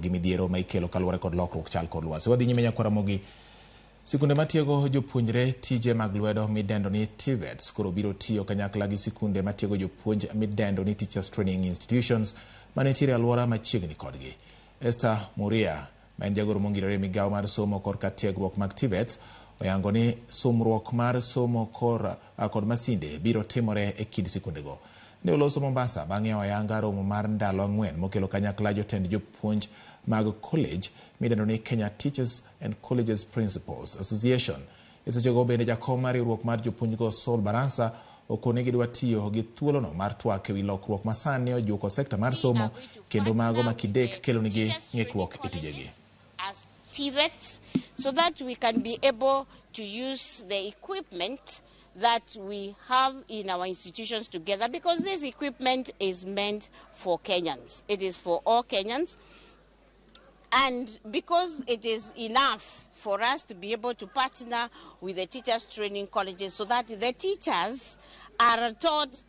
gi midhiero ma ikelo kaluwore kod lokruok chal kor lwasi. Wadhi nyime nyakwara Ramogi. Sikunde matiego jopuonjre tije mag lwedo midendo ni TVETs koro biro tiyo kanyakla gi sikunde matiego jopuonj midendo ni Teachers Training Institutions manitiere e alwora machiegni kodgi. Esther Muria ma en jagoro mongirore e migawo mar somo korka tiegruok mag TVETs oyango ni sumruok mar somo kor kod masinde biro timore e kind sikundego. Ne oloso Mombasa bang' yawo ayanga romo mar ndalo 4 mokelo kanyakla jotend jopuonj mag college midendo ni Kenya Teachers and Colleges Principals Association. E sechego bende jakom mar riwruok mar jopuonjgo Saul Barasa okone gidwa tiyo gi thuolono mar twak ewi lokruok ma sani ojuko sekta mar somo kendo mago ma kidek kelonigi ng'ikruok e tijegi. As TVETs so that we can be able to use the equipment that we have in our institutions together, because this equipment is meant for Kenyans. It is for all Kenyans. And because it is enough for us to be able to partner with the teachers training colleges so that the teachers are taught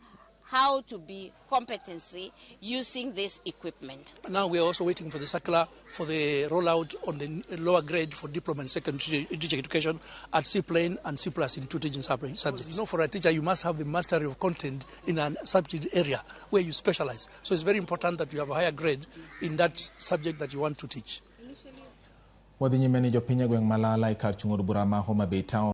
how to be competency using this equipment. Now we are also waiting for the circular for the rollout on the lower grade for diploma and secondary teaching education at C plane and C plus in two teaching subjects. For a teacher, you must have the mastery of content in a subject area where you specialize. So it's very important that you have a higher grade in that subject that you want to teach. Wadhi nyime ni jopiny e gweng' Malala e kar chung' od bura ma Homa Bay Town.